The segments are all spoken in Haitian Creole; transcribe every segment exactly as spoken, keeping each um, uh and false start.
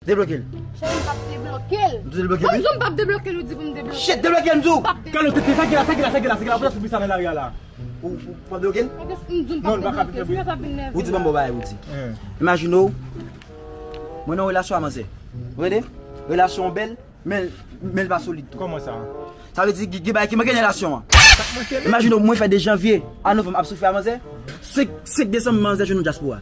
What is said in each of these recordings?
Debloke l. Cheri, m p ap debloke l. M di w debloke l, wi. Ou di w m p ap debloke l, ou di pou m debloke l. Shit, debloke l, m di w. M p ap debloke l. Kalo, tete, sa ki la, sa ki la, sa ki la, sa ki la, pou sa sou sa nan lari a la. Ou, ou p ap debloke l? Non, li pa ka vin fè bri. Ou di ban m bon bagay, ou di. Imajine w, mwen nan relasyon a manzè. Ou tande? Relasyon an bèl, men, men l pa solid tou. Kòman sa? Sa vle di, gen, gen bagay ki manke nan relasyon an. Imajine w, mwen fè de janvye a novanm ap soufri a manzè. Senk, senk desanm, manzè jwenn yon dyaspora.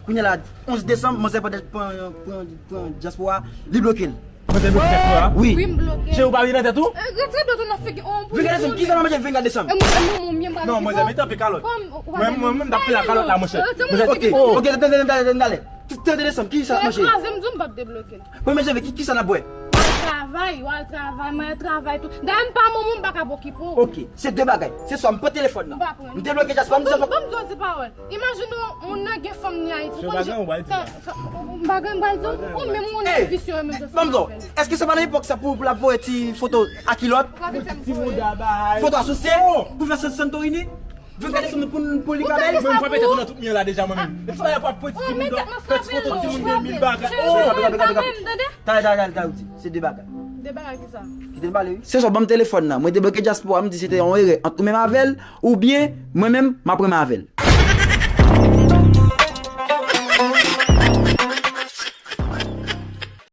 Kounye a la, onz desanm, manzè pran, pran, pran, pran dyaspora, li bloke l. Manzè bloke dyaspora? Wi. Wi, m bloke. Cheri, ou pa vin nan tèt ou? Eh, retire dwèt ou nan figi, on pou. Vin gade sa, kisa nan manje, vin gade sa. E mwen, e mwen, mwen, mwen, non, manzè, mete anpe kalòt. Mwen, mwen, mwen, m t ap pile kalòt la, monchè. Manzè, ok, ok, tande, tande, tande, tande. Tande desanm, kisa nan manje? Kraze m, di w m p ap debloke l. Premye janvye, ki, kisa n ap bwè? Al travay, w al travay, mwen al travay tou. Dayè, m pa manman w, m pa ka okipe w. Ok, se de bagay. Se swa m pran telefòn nan. M pa pran. M debloke dyaspora, m di sa. Ban m di w ti pawòl. Imajine w, moun nan gen fanm ni Ayiti. Ou konn jan. M pa gen, m pral di w, ou menm moun nan visye, ou menm jan. Ban m di w, èske se pa nan epòk sa pou, pou l ap voye ti foto a kilòt? Foto asosyal, pou fè Santorini? Vin gade sou moun pou, pou li ka bay. Mwen, mwen frape tèt ou nan tout mwen la deja, mwen menm. E sa, y ap pran ti moun nan, fè ti foto ti moun de mil bagay. Oh! Tande, tande, tande, tande, ou di, se de bagay. De bagay ki sa? Kite m pale, wi. Se swa ban m telefòn nan, mwen debloke dyaspora, m di se te yon erè ant ou menm avè l, oubyen mwen menm, m ap renmen avè l.